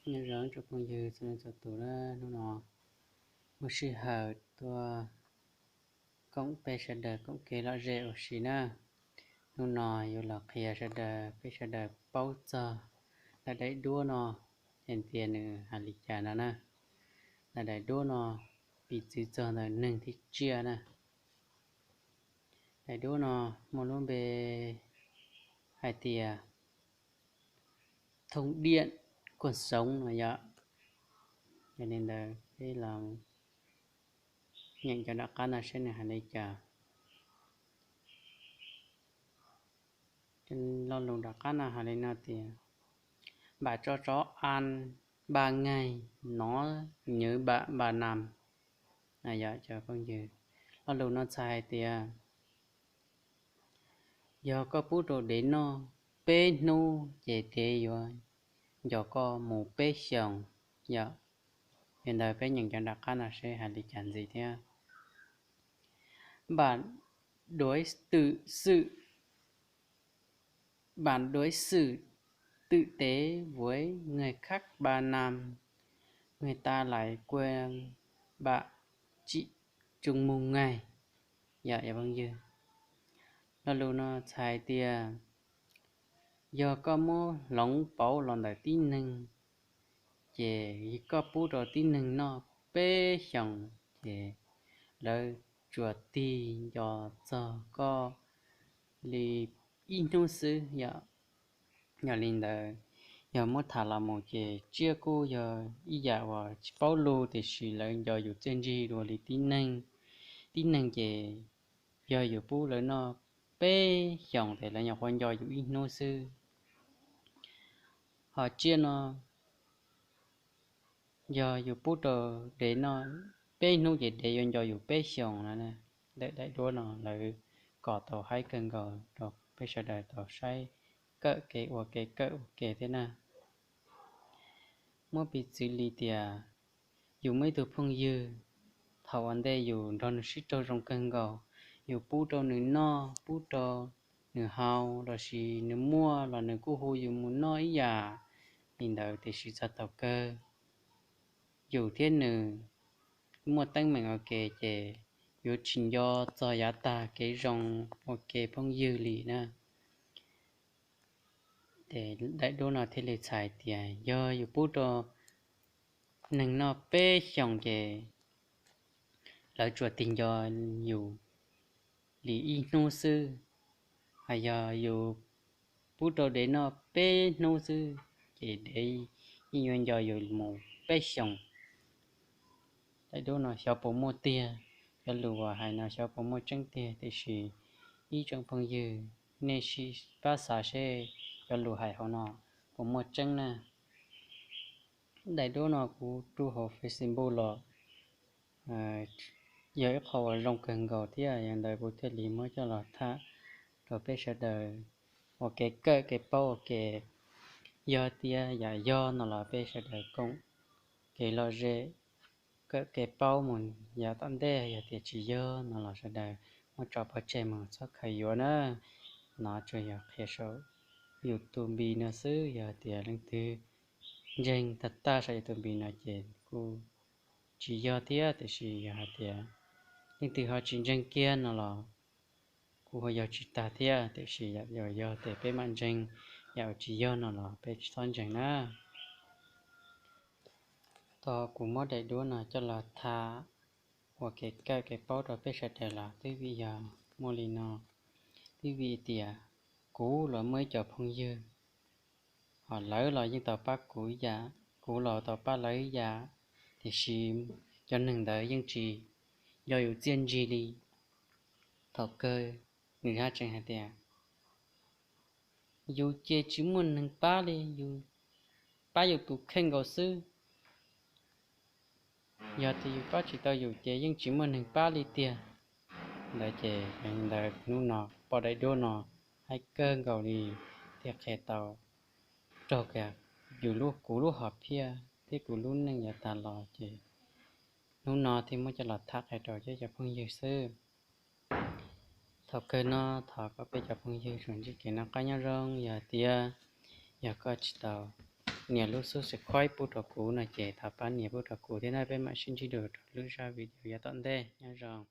Nyob zoo tsoom phooj ywg txhua leej txhua tus na, hnub no muaj sij hawm tuaj koom peb sawv daws koom kev lom zem ua si na. Hnub no yuav los qhia sawv daws, peb sawv daws paub txog daim daim duab no, hais tias nws hais li cas no na. Daim daim duab no piv txwv txog ntawm neeg thiab tsiaj na. Daim duab no muaj lub npe hais tias thông điện cuộc sống no yom. Yog li ntawd peb los nyeem cov nram qab no seb nws hais li cas. Lo lus nram qab no hais li no tias: Bạn cho chó ăn ba ngày, nó nhớ bạn ba năm. Yog cov phooj ywg, lo lus no txhais hais tias yog koj pub rau dev noj peb hnub ces dev yuav nco koj mus peb xyoos yom. Yog li ntawd peb nyeem cov nram qab no seb hais li cas ntxiv thiab. Bạn đối xử, sự, bạn đối xử tử tế với người khác ba năm, người ta lại quên bạn chỉ trong một ngày. Yog, yog phooj ywg, lo lus no txhais tias yog koj muab hloov pauv los ntawm tib neeg, ces koj pub rau tib neeg noj peb xyoos, ces lawv tsuas tig nco txog koj li ib hnub xwb yom. Yog li ntawd, yog muab tham los mus ces tsiaj kuj yog ib yam uas tsis paub lus, tiam sis lawv nco yus txiaj ntsig dua li tib neeg. Tib neeg ces yog yus pub lawv noj peb xyoos ces lawv nyuam qhuav nco yus ib hnub xwb. Ho tsiaj no yog yus pub rau dev noj peb hnub ces dev yuav nco yus peb xyoos no. Daim daim duab no lawv kom tau haib kawg nkaus rau peb sawv daws tau saib kawm kev ua ke, kawm ua ke thiab na. Muab piv txwv li tias yus muaj ib tug phooj ywg, thaum ua ntej yus nrog nws sib raug zoo kawg nkaus, yus pub rau nws noj, pub rau nws haus, los sis nws muaj los nws kuj hu yus mus noj ib yam li ntawd, tiam sis txog thaum kawg yus thiab nws muaj teeb meem ua ke ces yuav tsis nco txog yav tag kev zoo ua ke phooj ywg li na. Ces daim duab no thiaj li txhais tias yog yus pub rau neeg noj peb xyoos ces lawv tsuas tig nco yus li ib hnub xwb. Hos yog yus pub rau dev noj peb hnub xwb ces dev yeej yuav nco yus mus peb xyoos. Daim duab no xyov puas muaj tiag, cov lus uas hais no xyov puas muaj tseeb tiag, tiam sis ib tsoom phooj ywg nej sim pab xav seb cov lus hais hauv no puas muaj tseeb na. Daim duab no kuv rub hauv Facebook los yog ib qho uas zoo kawg nkaus thiab, yog li ntawd kuv thiaj li muab coj los tham rau peb sawv daws ua kev kawm kev paub ua ke. Yog tias yam yog no los peb sawv daws koom kev lom zem, kawm kev paub mus yav tom ntej, yog tias tsis yog no los sawv daws muab tso pov tseg mus txhob khaws yuav na. No tsuas yog qhia saum YouTube no xwb, yog tias leej twg ntseeg tag tag saum YouTube no ces kuj tsis yog thiab, tiam sis yog hais tias leej twg ho tsis ntseeg kiag no los kuj ho yog tsis tag thiab, tiam sis yam yog ces peb mam ntseeg, yam uas tsis yog no los peb tsis txhob ntseeg na. Tau kuv muab daim duab no coj los tham ua kev kawm kev paub rau peb sawv daws los twb vim yog muaj li no, twb vim tias kuv los muaj ib co phooj ywg, ho lawv los yeej tau pab kuv ib yam, kuv los tau pab lawv ib yam, tiam sis cov neeg ntawd yeej tsis nco yus txiaj ntsig li. Thaum kawg nws haj tseem hais tias yus ces tsis muaj neeg pab li, yus pab yus tus kheej nkaus xwb. Yog tias yus pab tsis tau yus ces yeej tsis muaj neeg pab li tiag. Ntawd ces ntawd hnub no pom daim duab no hais kawg nkaus li, thiaj qhia tau raug kiag yus lub, kuv lub hom phiaj thiab kuv lub neej yav tag los ces hnub no thiaj muab coj los tham qhia rau peb cov phooj ywg xwb. Thaum kawg no thov kom peb cov phooj ywg tsuas ntsib kev noj qab nyob zoo, yog tias yog koj tsis tau nias lub subscribe pub rau kuv no ces thov pab nias pub rau kuv thiab na. Peb mam sib ntsib dua rau lub zaj video yav tom ntej. Nyob zoo.